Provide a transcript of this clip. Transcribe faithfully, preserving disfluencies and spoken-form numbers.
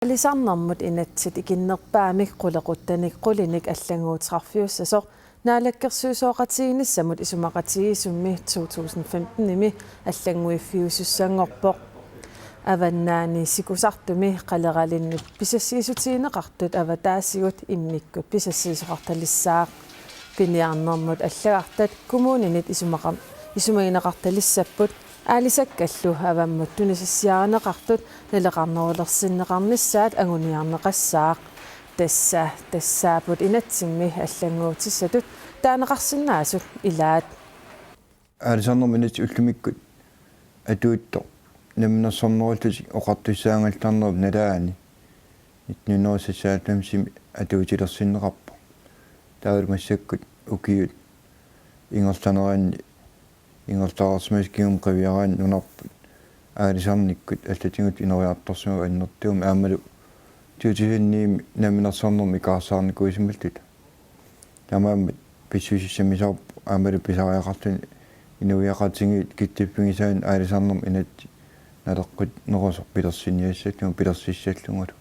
Aalisarnermut inatsit ikinnerpaamik qulequttanik qulinik allannguuteqarfiussasoq naalakkersuisooqatigiinnissamut isumaqatigiissummi to tusind femtenimi allannguiffiusussanngorpoq. Avannaani sikusartumi qaleralinnut pisassiissutigineqartut avataasigut immikkut pisassiisoqartalissaaq. Piniarnermut allagartat kommuninit isumaqa-, isumagineqartalissapput aalisakkallu avammut tunisassiarineqartut naleqarnerulersinneqarnissaat anguniarneqassaaq. Tassa tassaapput inatsimmi allannguutissatut taaneqarsinnaasut ilaat. Aalisarnermut inatsit ullumikkut atuuttoq namminersornerullutik oqartussaagallarnerup nalaani nitten hundrede seksoghalvfemsimi atuutilersinneqarpoq. Taavalu massakkut ukiut ingerlaneranni ingerlareersimasut kingumut qiviaraanni nunarput aalisarnikkut allatigut ineriartorsimavoq annertuumik aammalu to tusind ni-mi namminersornermut ikaarsaarnikuusimalluta. Taamaammat pissusissamisoorpoq aammalu pisariaqarluni inuiaqatigiit kitsiffigisaanni aalisarnermut inatsit naleqqunnerusoq pilersiniassallugu pilersissallugulu.